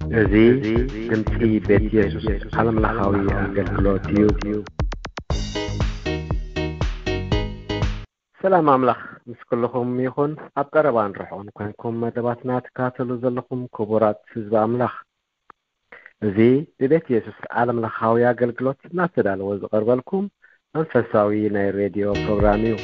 እዚ ድምጺ ቤት የሱስ ዓለምለኻዊ ኣገልግሎት እዩ። ሰላም ኣምላኽ ምስ ኩልኹም ይኹን። ኣብ ቀረባን ርሑቕን ኮንኩም መደባትና ትከታተሉ ዘለኹም ክቡራት ህዝቢ ኣምላኽ፣ እዚ ብቤት የሱስ ዓለምለኻዊ ኣገልግሎት እናተዳለወ ዝቐርበልኩም መንፈሳዊ ናይ ሬድዮ ፕሮግራም እዩ።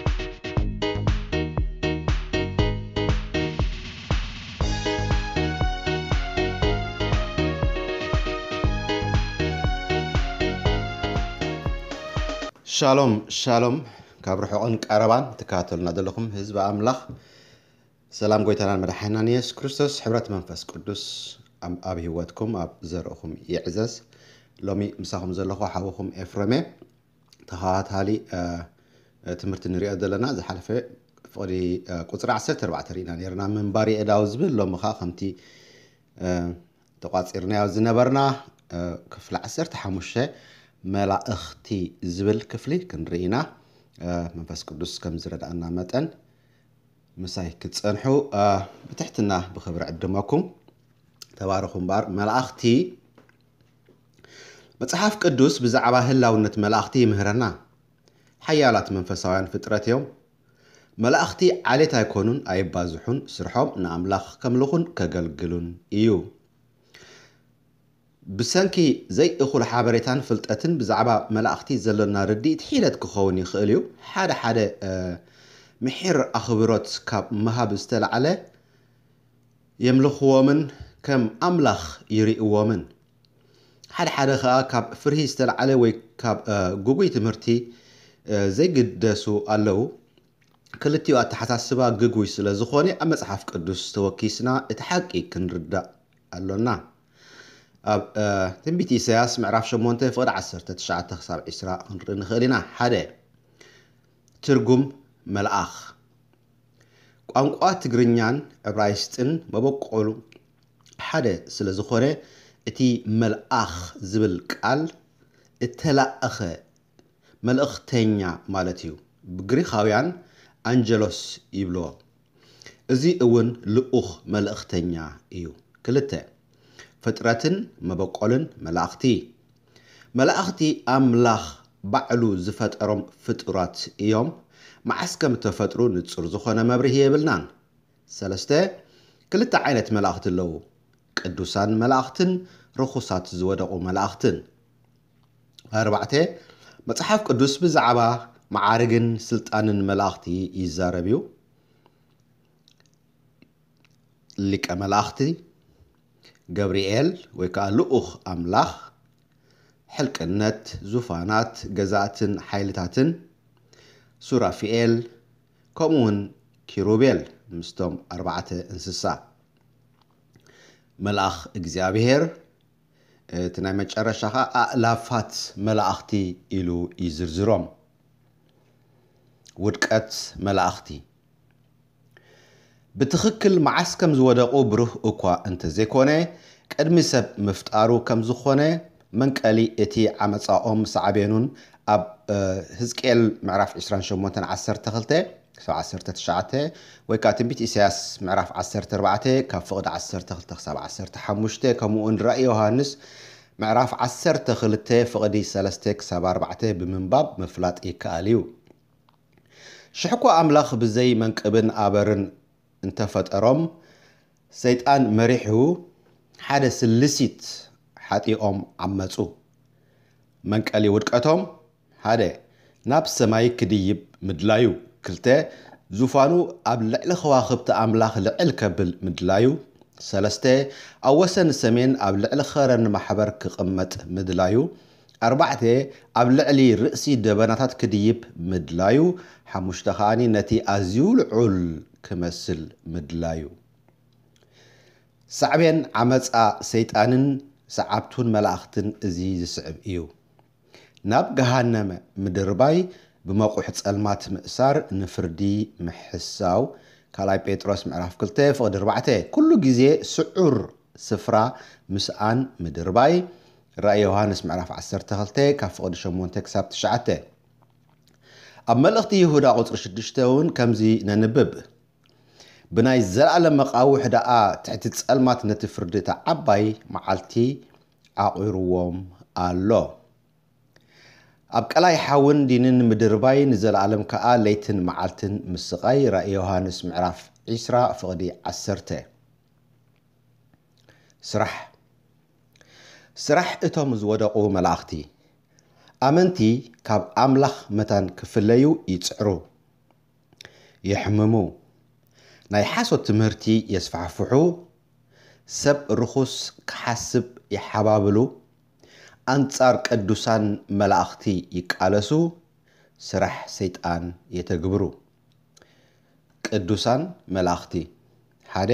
ሻሎም ሻሎም፣ ካብ ርሑቕን ቀረባን ትከታተሉና ዘለኹም ህዝቢ ኣምላኽ፣ ሰላም ጎይታናን መድሓኒናን የሱስ ክርስቶስ፣ ሕብረት መንፈስ ቅዱስ ኣብ ኣብ ህይወትኩም ኣብ ዘርእኹም ይዕዘዝ። ሎሚ ምሳኹም ዘለኹ ሓውኹም ኤፍረም እየ። ተኸታታሊ እ፣ እ፣ ትምህርቲ ንሪኦ ዘለና ዝሓለፈ ፍቕዲ እ፣ ቁፅሪ ዓሰርተ ኣርባዕተ ርኢና ነርና፣ ምንባር የእዳው ዝብል። ሎሚ ኸዓ ከምቲ እ፣ ተቋፂርናዮ ዝነበርና እ፣ ክፍሊ ዓሰርተ ሓሙሽተ መላእኽቲ ዝብል ክፍሊ ክንርኢ ኢና። እ፣ መንፈስ ቅዱስ ከም ዝረድኣና መጠን ምሳይ ክትፀንሑ እ፣ ብትሕትና ብኽብሪ ዕድመኩም። ተባረኹ እምበኣር። መላእኽቲ፣ መጽሓፍ ቅዱስ ብዛዕባ ህላውነት መላእኽቲ ይምህረና። ሓያላት መንፈሳውያን ፍጥረት እዮም። መላእኽቲ ዓሌት ኣይኮኑን፣ ኣይባዝሑን። ስርሖም ንኣምላኽ ከምልኹን ከገልግሉን እዩ። ብሰንኪ ዘይእኹል ሓበሬታን ፍልጠትን ብዛዕባ መላእኽቲ ዘሎና ርድኢት ሒደት ክኸውን ይኽእል እዩ። ሓደ ሓደ እ፣ ምሒር ኣኽብሮት ካብ ምሃብ ዝተላዕለ የምልኽዎምን ከም ኣምላኽ ይርእይዎምን። ሓደ ሓደ ኸኣ ካብ ፍርሂ ዝተላዕለ ወይ ካብ እ፣ ግጉይ ትምህርቲ እ፣ ዘይግደሱ ኣለዉ። ክልቲኡ ኣተሓሳስባ ግጉይ ስለ ዝኾነ ኣብ መጽሓፍ ቅዱስ ተወኪስና እቲ ሓቂ ክንርዳእ ኣሎና። ኣብ እ፣ ትንቢት ኢሳያስ ምዕራፍ ሸሞንተ ፍቕዲ ዓሰርተ ትሽዓተ ክሳብ ዕስራ ክንርኢ ንኽእል ኢና። ሓደ፣ ትርጉም መልኣኽ። ቋንቋ ትግርኛን ዕብራይስጥን መበቆሉ ሓደ ስለ ዝኾነ እቲ መልኣኽ ዝብል ቃል እተላእኸ መልእኽተኛ ማለት እዩ። ብግሪኻውያን ኣንጀሎስ ይብልዎ። እዚ እውን ልኡኽ መልእኽተኛ እዩ። ክልተ፣ ፍጥረትን መበቆልን መላእኽቲ። መላእኽቲ ኣምላኽ ባዕሉ ዝፈጠሮም ፍጡራት እዮም። መዓስ ከም እተፈጥሩ ንጹር ዝኾነ መብርሂ የብልናን። ሰለስተ፣ ክልተ ዓይነት መላእኽቲ ኣለዉ፣ ቅዱሳን መላእኽትን ርኹሳት ዝወደቑ መላእኽትን። ኣርባዕተ፣ መጽሓፍ ቅዱስ ብዛዕባ መዓርግን ስልጣንን መላእኽቲ ይዛረብ እዩ። ሊቀ መላእኽቲ ገብርኤል ወይ ከዓ ልኡኽ ኣምላኽ፣ ሕልቅነት፣ ዙፋናት፣ ገዛእትን ሓይልታትን፣ ሱራፊኤል፣ ከምኡ እውን ኪሩቤል ምስቶም ኣርባዕተ እንስሳ። መልኣኽ እግዚኣብሔር፣ እቲ ናይ መጨረሻ ኸዓ ኣእላፋት መላእኽቲ ኢሉ ይዝርዝሮም። ውድቀት መላእኽቲ። ብትኽክል መዓስ ከም ዝወደቑ ብሩህ እኳ እንተዘይኮነ፣ ቅድሚ ሰብ ምፍጣሩ ከም ዝኾነ መንቀሊ እቲ ዓመጻኦም ሳዕቤኑን ኣብ፣ እ፣ ህዝቅኤል ምዕራፍ ዕስራን ሸሞንተን ዓሰርተ ክልተ ክሳብ ዓሰርተ ትሽዓተ፣ ወይ ከኣ ትንቢት ኢሳያስ ምዕራፍ ዓሰርተ ኣርባዕተ ካብ ፍቕዲ ዓሰርተ ክልተ ክሳብ ዓሰርተ ሓሙሽተ፣ ከምኡ እውን ራእይ ዮሃንስ ምዕራፍ ዓሰርተ ክልተ ፍቕዲ ሰለስተ ክሳብ ኣርባዕተ ብምንባብ ምፍላጥ ይከኣል እዩ። ሽሕኳ ኣምላኽ ብዘይ መንቅብን ኣበርን እንተፈጠሮም፣ ሰይጣን መሪሑ ሓደ ስልሲት ሓጢኦም ዓመጹ። መንቀሊ ውድቀቶም፣ ሓደ፣ ናብ ሰማይ ክድይብ ምድላዩ። ክልተ፣ ዙፋኑ ኣብ ልዕሊ ከዋኽብቲ ኣምላኽ ልዕል ከብል ምድላዩ። ሰለስተ፣ ኣብ ወሰን ሰሜን ኣብ ልዕሊ ኸረን ማሕበር ክቕመጥ ምድላዩ። ኣርባዕተ፣ ኣብ ልዕሊ ርእሲ ደበናታት ክድይብ ምድላዩ። ሓሙሽተ ከኣኒ ነቲ ኣዝዩ ልዑል ክመስል ምድላዩ። ሳዕቤን ዓመጻ ሰይጣንን ሰዓብቱን መላእኽትን እዚ ዝስዕብ እዩ። ናብ ገሃነመ ምድርባይ፣ ብመቑሕ ጸልማት ምእሳር፣ ንፍርዲ ምሕሳው። ካልኣይ ጴጥሮስ ምዕራፍ ክልተ ፍቕዲ ኣርባዕተ። ኩሉ ግዜ ስዑር ስፍራ ምስኣን ምድርባይ። ራእይ ዮሃንስ ምዕራፍ ዓሰርተ ክልተ ካብ ፍቕዲ ሸሞንተ ክሳብ ትሽዓተ። ኣብ መልእኽቲ ይሁዳ ቁጽሪ ሽዱሽተ እውን ከምዚ ነንብብ። ብናይ ዘለኣለም መቓውሕ ደኣ ትሕቲ ጸልማት ነቲ ፍርዲ እታ ዓባይ መዓልቲ ዓቑርዎም ኣሎ። ኣብ ቀላይ ሓውን ዲንን ምድርባይ፣ ንዘለኣለም ከኣ ለይትን መዓልትን ምስቓይ። ራእይ ዮሃንስ ምዕራፍ ዕስራ ፍቕዲ ዓሰርተ። ስራሕ። ስራሕ እቶም ዝወደቑ መላእኽቲ። ኣመንቲ ካብ ኣምላኽ መታን ክፍለዩ ይጽዕሩ፣ የሕምሙ። ናይ ሓሶት ትምህርቲ የስፋሕፍሑ፣ ሰብ ርኹስ ክሓስብ ይሓባብሉ፣ ኣንጻር ቅዱሳን መላእኽቲ ይቃለሱ፣ ስራሕ ሰይጣን የተግብሩ። ቅዱሳን መላእኽቲ ሓደ፣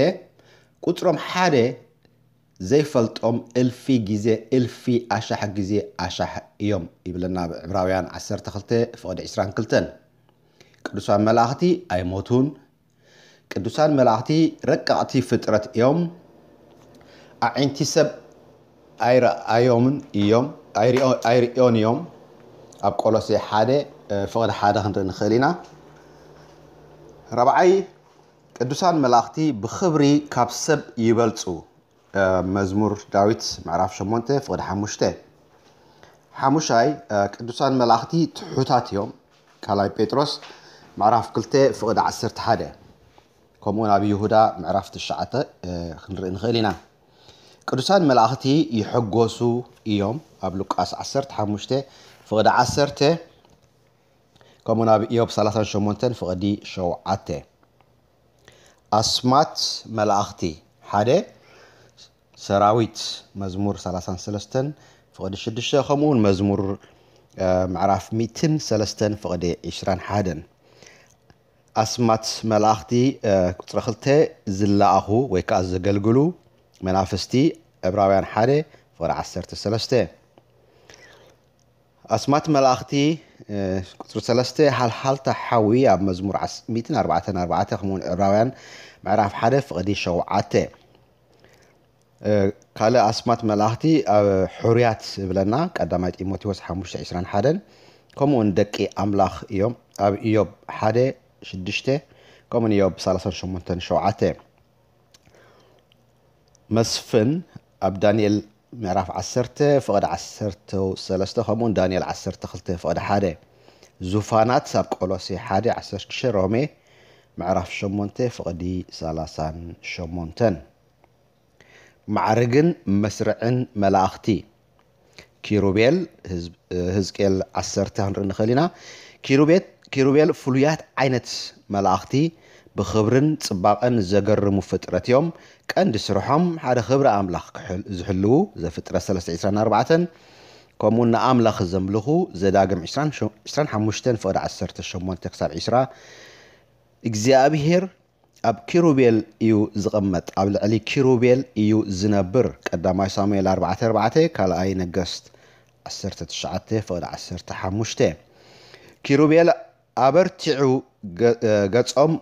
ቁጽሮም ሓደ ዘይፈልጦም እልፊ ግዜ እልፊ ኣሻሕ ግዜ ኣሻሕ እዮም ይብለና ኣብ ዕብራውያን ዓሰርተ ክልተ ፍቕዲ ዕስራን ክልተን። ቅዱሳን መላእኽቲ ኣይሞቱን። ቅዱሳን መላእኽቲ ረቀቕቲ ፍጥረት እዮም። ኣዒንቲ ሰብ ኣይረኣዮምን እዮም፣ ኣይሪኦ-፣ ኣይርእዮን እዮም። ኣብ ቆሎሴ ሓደ፣ እ፣ ፍቕዲ ሓደ ክንርኢ ንኽእል ኢና። ራብዓይ፣ ቅዱሳን መላእኽቲ ብኽብሪ ካብ ሰብ ይበልጹ። እ፣ መዝሙር ዳዊት ምዕራፍ ሸሞንተ ፍቕዲ ሓሙሽተ። ሓሙሻይ፣ እ፣ ቅዱሳን መላእኽቲ ትሑታት እዮም። ካልኣይ ጴጥሮስ ምዕራፍ ክልተ ፍቕዲ ዓሰርተ ሓደ። ከምኡውን ኣብ ይሁዳ ምዕራፍ ትሽዓተ፣ እ፣ ክንርኢ ንኽእል ኢና። ቅዱሳን መላእኽቲ ይሕጎሱ እዮም። ኣብ ሉቃስ ዓሰርተ ሓሙሽተ ፍቕዲ ዓሰርተ፣ ከምኡውን ኣብ ኢዮብ ሰላሳን ሸሞንተን ፍቕዲ ሸውዓተ። ኣስማት መላእኽቲ ሓደ፣ ሰራዊት፣ መዝሙር ሰላሳን ሰለስተን ፍቕዲ ሽዱሽተ፣ ከምኡውን መዝሙር፣ እ፣ ምዕራፍ ሚእትን ሰለስተን ፍቕዲ ዕስራን ሓደን። ኣስማት መላእኽቲ፣ እ፣ ቁጽሪ ክልተ፣ ዝለኣኹ ወይ ከኣ ዘገልግሉ መናፍስቲ፣ ዕብራውያን ሓደ ፍቕዲ ዓሰርተ ሰለስተ። ኣስማት መላእኽቲ፣ እ፣ ቁጽሪ ሰለስተ፣ ሃልሃልታ ሓዊ ኣብ መዝሙር ዓስ-፣ ሚእትን ኣርባዕተን ኣርባዕተ፣ ከምኡውን ዕብራውያን ምዕራፍ ሓደ ፍቕዲ ሸውዓተ። እ፣ ካልእ ኣስማት መላእኽቲ ኣብ ሕሩያት ይብለና፣ ቀዳማይ ጢሞቴዎስ ሓሙሽተ ዕስራን ሓደን፣ ከምኡውን ደቂ ኣምላኽ እዮም ኣብ ኢዮብ ሓደ ሽዱሽተ፣ ከምኡውን ኢዮብ ሰላሳን ሸሞንተን ሸውዓተ። መስፍን ኣብ ዳንኤል ምዕራፍ ዓሰርተ ፍቕዲ ዓሰርተ ሰለስተ፣ ከምኡውን ዳንኤል ዓሰርተ ክልተ ፍቕዲ ሓደ። ዙፋናት ኣብ ቆሎሴ ሓደ ዓሰርተ ሽዱሽተ፣ ሮሜ ምዕራፍ ሸሞንተ ፍቕዲ ሰላሳን ሸሞንተን። ማዕርግን መስርዕን መላእኽቲ። ኪሩቤል፣ ህዝብ-፣ ህዝቅኤል ዓሰርተ ክንርኢ ንኽእል ኢና። ኪሩቤት-፣ ኪሩቤል ፍሉያት ዓይነት መላእኽቲ፣ ብኽብርን ጽባቐን ዘገርሙ ፍጥረት እዮም። ቀንዲ ስርሖም ሓደ ክብሪ ኣምላኽ ክሕል-፣ ዝሕልዉ፣ ዘፍጥረት ሰለስተ ዕስራን ኣርባዕተን፣ ከምኡውን ንኣምላኽ ዘምልኹ፣ ዘዳግም ዕስራን ሸ-፣ ዕስራን ሓሙሽተን ፍቕዲ ዓሰርተ ሸሞንተ ክሳብ ዕስራ። እግዚኣብሄር ኣብ ኪሩቤል እዩ ዝቕመጥ፣ ኣብ ልዕሊ ኪሩቤል እዩ ዝነብር። ቀዳማይ ሳሙኤል ኣርባዕተ ኣርባዕተ፣ ካልኣይ ነገስት ዓሰርተ ትሽዓተ ፍቕዲ ዓሰርተ ሓሙሽተ። ኪሩቤል ኣበርቲዑ ገ-፣ ገጾም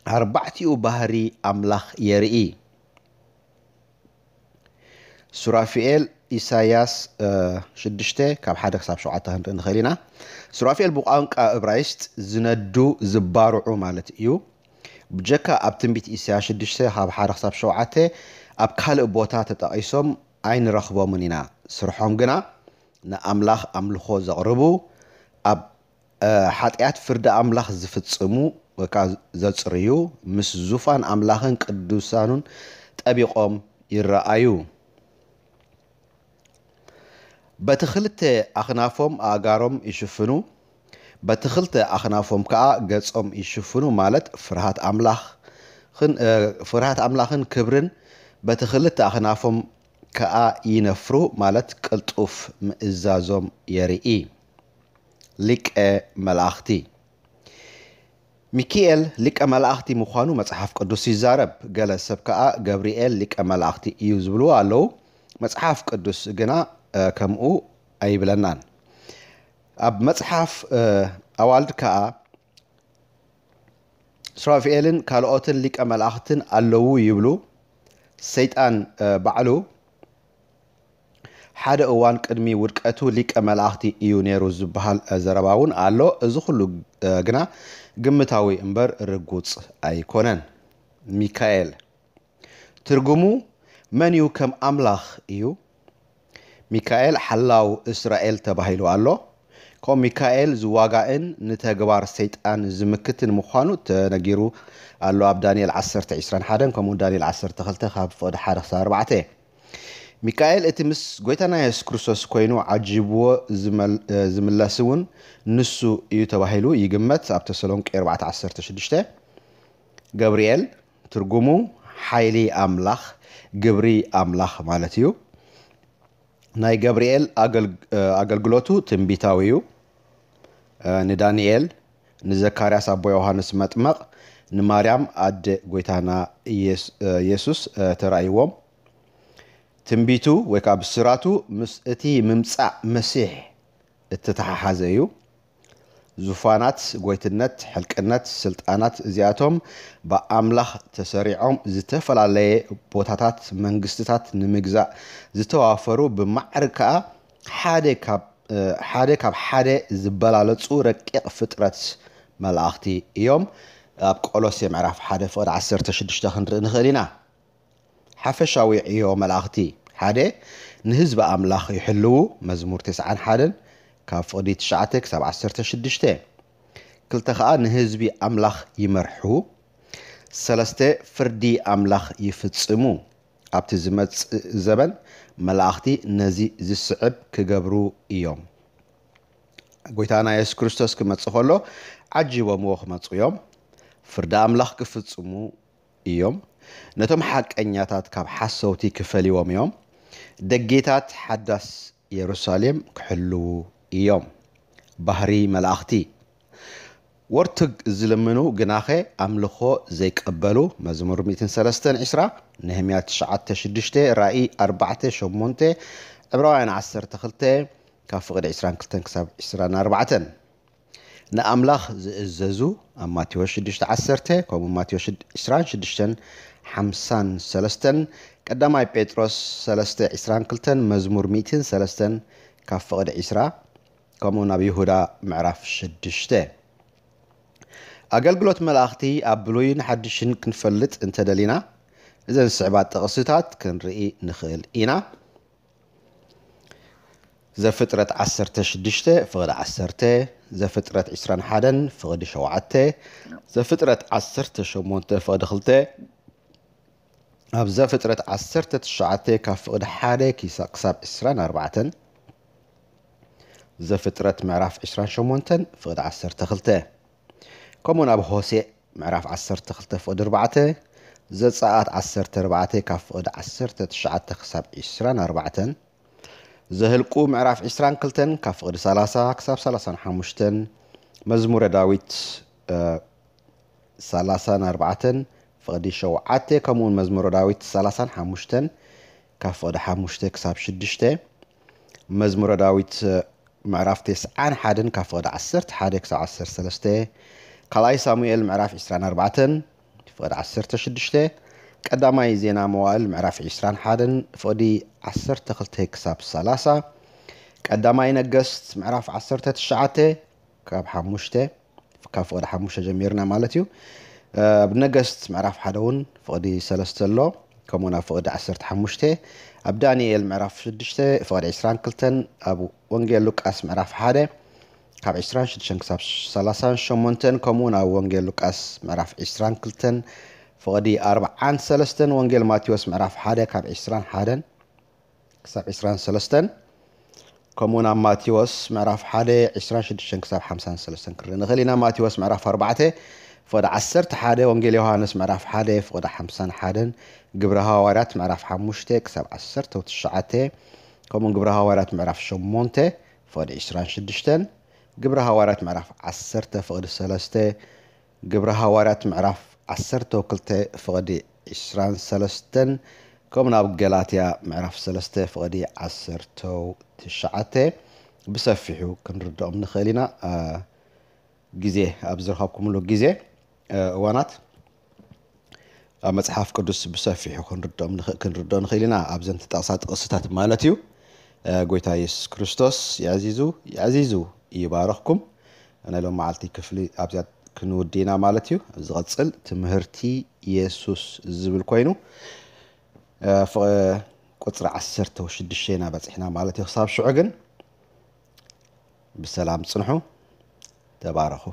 ኣርባዕቲኡ ባህሪ ኣምላኽ የርኢ። ሱራፊኤል፣ ኢሳያስ፣ እ፣ ሽዱሽተ ካብ ሓደ ክሳብ ሸውዓተ ክንርኢ ንኽእል ኢና። ሱራፊኤል ብቋንቋ እብራይስጥ ዝነዱ፣ ዝባርዑ ማለት እዩ። ብጀካ ኣብ ትንቢት ኢሳያስ ሽዱሽተ ካብ ሓደ ክሳብ ሸውዓተ ኣብ ካልእ ቦታ ተጠቒሶም ኣይንረኽቦምን ኢና። ስርሖም ግና ንኣምላኽ ኣምልኾ ዘቕርቡ፣ ኣብ እ፣ ሓጢኣት ፍርዲ ኣምላኽ ዝፍጽሙ ወይ ከኣ ዘጽርዩ፣ ምስ ዙፋን ኣምላኽን ቅዱሳኑን ጠቢቖም ይረኣዩ። በቲ ክልተ ኣኽናፎም ኣእጋሮም ይሽፍኑ፣ በቲ ክልተ ኣኽናፎም ከኣ ገጾም ይሽፍኑ፣ ማለት ፍርሃት ኣምላኽን፣ እ፣ ፍርሃት ኣምላኽን ክብርን በቲ ክልተ ኣኽናፎም ከኣ ይነፍሩ፣ ማለት ቅልጡፍ ምእዛዞም የርኢ። ሊቀ መላእኽቲ። ሚኪኤል ሊቀ መላእኽቲ ምዃኑ መጽሓፍ ቅዱስ ይዛረብ። ገለ ሰብ ከኣ ገብርኤል ሊቀ መላእኽቲ እዩ ዝብልዎ ኣለዉ። መጽሓፍ ቅዱስ ግና፣ እ፣ ከምኡ ኣይብለናን። ኣብ መጽሓፍ፣ እ፣ ኣዋልድ ከኣ ሱራፊኤልን ካልኦትን ሊቀ መላእኽትን ኣለዉ ይብሉ። ሰይጣን፣ እ፣ ባዕሉ ሓደ እዋን ቅድሚ ውድቀቱ ሊቀ መላእኽቲ እዩ ነይሩ ዝበሃል ዘረባ እውን ኣሎ። እዚ ኩሉ ግና ግምታዊ እምበር ርጉጽ ኣይኮነን። ሚካኤል ትርጉሙ መን እዩ ከም ኣምላኽ እዩ። ሚካኤል ሓላው እስራኤል ተባሂሉ ኣሎ። ከምኡ ሚካኤል ዝዋጋእን ንተግባር ሰይጣን ዝምክትን ምዃኑ ተነጊሩ ኣሎ ኣብ ዳንኤል ዓሰርተ ዕስራን ሓደን ከምኡ ዳንኤል ዓሰርተ ክልተ ካብ ፍቕዲ ሓደ ክሳብ ኣርባዕተ። ሚካኤል እቲ ምስ ጎይታና የሱስ ክርስቶስ ኮይኑ ዓጂብዎ ዝመል- ዝምለስ እውን ንሱ እዩ ተባሂሉ ይግመት ኣብ ተሰሎንቄ ኣርባዕተ ዓሰርተ ሽዱሽተ። ገብርኤል ትርጉሙ ሓይሊ ኣምላኽ፣ ግብሪ ኣምላኽ ማለት እዩ። ናይ ገብርኤል ኣገልግሎቱ ትንቢታዊ እዩ። ንዳንኤል፣ ንዘካርያስ ኣቦ ዮሃንስ መጥመቕ፣ ንማርያም ኣደ ጎይታና የሱስ ተራእይዎም። ትንቢቱ ወይ ከዓ ብስራቱ ምስ እቲ ምምፃእ መሲሕ እተተሓሓዘ እዩ። ዙፋናት፣ ጎይትነት፣ ሕልቅነት፣ ስልጣናት እዚኣቶም ብኣምላኽ ተሰሪዖም ዝተፈላለየ ቦታታት መንግስትታት ንምግዛእ ዝተዋፈሩ ብማዕርግ ከዓ ሓደ ካብ ሓደ ካብ ሓደ ዝበላለፁ ረቂቕ ፍጥረት መላእኽቲ እዮም። ኣብ ቆሎሴ ምዕራፍ ሓደ ፍቕዲ ዓሰርተ ሽዱሽተ ክንርኢ ንኽእል ኢና። ሓፈሻዊ ዕዮ መላእኽቲ ሓደ ንህዝቢ ኣምላኽ ይሕልዉ መዝሙር ተስዓን ሓደን ካብ ፍቕዲ ትሽዓተ ክሳብ ዓሰርተ ሽዱሽተ። ክልተ ከዓ ንህዝቢ ኣምላኽ ይመርሑ። ሰለስተ ፍርዲ ኣምላኽ ይፍጽሙ። ኣብቲ ዝመጽእ ዘበን መላእኽቲ ነዚ ዝስዕብ ክገብሩ እዮም። ጎይታና የሱስ ክርስቶስ ክመጽእ ከሎ ዓጂቦምዎ ክመጹ እዮም። ፍርዲ ኣምላኽ ክፍጽሙ እዮም። ነቶም ሓቀኛታት ካብ ሓሰውቲ ክፈልይዎም እዮም። ደጌታት ሓዳስ የሩሳሌም ክሕልዉ እዮም። ባህሪ መላእኽቲ ወርትግ ዝልምኑ ግናኸ ኣምልኾ ዘይቀበሉ መዝሙር ሚእትን ሰለስተን ዕስራ፣ ነህምያ ትሽዓተ ሽዱሽተ፣ ራእይ ኣርባዕተ ሸሞንተ፣ ዕብራውያን ዓሰርተ ክልተ ካብ ፍቕዲ ዕስራን ክልተን ክሳብ ዕስራን ኣርባዕተን። ንኣምላኽ ዝእዘዙ ኣብ ማቴዎስ ሽዱሽተ ዓሰርተ ከምኡ ማቴዎስ ዕስራን ሽዱሽተን ሓምሳን ሰለስተን ቀዳማይ ጴጥሮስ ሰለስተ ዕስራን ክልተን መዝሙር ሚእትን ሰለስተን ካብ ፍቕዲ ዕስራ ከምኡ ናብ ይሁዳ ምዕራፍ ሽዱሽተ። ኣገልግሎት መላእኽቲ ኣብ ብሉይን ሓድሽን ክንፈልጥ እንተደሊና እዘን ዝስዕባ ጥቕስታት ክንርኢ ንኽእል ኢና። ዘፍጥረት ዓሰርተ ሽዱሽተ ፍቕዲ ዓሰርተ፣ ዘፍጥረት ዕስራን ሓደን ፍቕዲ ሸውዓተ፣ ዘፍጥረት ዓሰርተ ሸሞንተ ፍቕዲ ክልተ፣ ኣብ ዘፍጥረት ዓሰርተ ትሽዓተ ካብ ፍቕዲ ሓደ ክሳብ ዕስራን ኣርባዕተን፣ ዘፍጥረት ምዕራፍ ዕስራን ሸሞንተን ፍቕዲ ዓሰርተ ክልተ፣ ከምኡውን ኣብ ሆሴእ ምዕራፍ ዓሰርተ ክልተ ፍቕዲ ኣርባዕተ፣ ዘጸኣት ዓሰርተ ኣርባዕተ ካብ ፍቕዲ ዓሰርተ ትሽዓተ ክሳብ ዕስራን ኣርባዕተን፣ ዘህልቁ ምዕራፍ ዕስራን ክልተን ካብ ፍቕዲ ሰላሳ ክሳብ ሰላሳን ሓሙሽተን፣ መዝሙረ ዳዊት ሰላሳን ኣርባዕተን ፍቕዲ ሸውዓተ ከምኡውን መዝሙረ ዳዊት ሰላሳን ሓሙሽተን ካብ ፍቕዲ ሓሙሽተ ክሳብ ሽዱሽተ፣ መዝሙረ ዳዊት ምዕራፍ ተስዓን ሓደን ካብ ፍቕዲ ዓሰርተ ሓደ ክሳብ ዓሰርተ ሰለስተ፣ ካልኣይ ሳሙኤል ምዕራፍ ዕስራን ኣርባዕተን ፍቕዲ ዓሰርተ ሽዱሽተ፣ ቀዳማይ ዜና መዋእል ምዕራፍ ዕስራን ሓደን ፍቕዲ ዓሰርተ ክልተ ክሳብ ሰላሳ፣ ቀዳማይ ነገስት ምዕራፍ ዓሰርተ ትሽዓተ ካብ ሓሙሽተ ካብ ፍቕዲ ሓሙሽተ ጀሚርና ማለት እዩ። ኣብ ነገስት ምዕራፍ ሓደ እውን ፍቕዲ ሰለስተ ኣሎ፣ ከምኡ ናብ ፍቕዲ ዓሰርተ ሓሙሽተ፣ ኣብ ዳንኤል ምዕራፍ ሽዱሽተ ፍቕዲ ዕስራን ክልተን፣ ኣብ ወንጌል ሉቃስ ምዕራፍ ሓደ ካብ ዕስራን ሽዱሽተን ክሳብ ሰላሳን ሸሞንተን፣ ከምኡ ናብ ወንጌል ሉቃስ ምዕራፍ ዕስራን ክልተን ፍቕዲ ኣርብዓን ሰለስተን፣ ወንጌል ማቴዎስ ምዕራፍ ሓደ ካብ ዕስራን ሓደን ክሳብ ዕስራን ሰለስተን፣ ከምኡ ናብ ማቴዎስ ምዕራፍ ሓደ ዕስራን ሽዱሽተን ክሳብ ሓምሳን ሰለስተን ክንርኢ ንኽእል ኢና። ማቴዎስ ምዕራፍ ኣርባዕተ ፍቕዲ ዓሰርተ ሓደ፣ ወንጌል ዮሃንስ ምዕራፍ ሓደ ፍቕዲ ሓምሳን ሓደን፣ ግብረ ሃዋርያት ምዕራፍ ሓሙሽተ ክሳብ ዓሰርተ ትሽዓተ፣ ከምኡውን ግብረ ሃዋርያት ምዕራፍ ሸሞንተ ፍቕዲ ዕስራን ሽዱሽተን፣ ግብረ ሃዋርያት ምዕራፍ ዓሰርተ ፍቕዲ ሰለስተ፣ ግብረ ሃዋርያት ምዕራፍ ዓሰርተ ክልተ ፍቕዲ ዕስራን ሰለስተን፣ ከምኡ ናብ ገላትያ ምዕራፍ ሰለስተ ፍቕዲ ዓሰርተ ትሽዓተ ብሰፊሑ ክንርድኦም ንኽእል ኢና። ግዜ ኣብ ዝረኸብኩምሉ ግዜ እዋናት ኣብ መጽሓፍ ቅዱስ ብሰፊሑ ክንርድኦ ንኽእል ኢና ኣብዘን ተጠቕሳ ጥቕስታት ማለት እዩ። ጎይታ የሱስ ክርስቶስ የዕዚዙ የዕዚዙ ይባረኽኩም። ናይ ሎም መዓልቲ ክፍሊ ኣብዚኣ ክንውዲ ኢና ማለት እዩ። ኣብ ዝቐጽል ትምህርቲ የሱስ ዝብል ኮይኑ ቁፅሪ ዓሰርተ ሽዱሽተ ኢና በፂሕና ማለት እዩ። ክሳብ ሽዑ ግን ብሰላም ፅንሑ፣ ተባረኹ።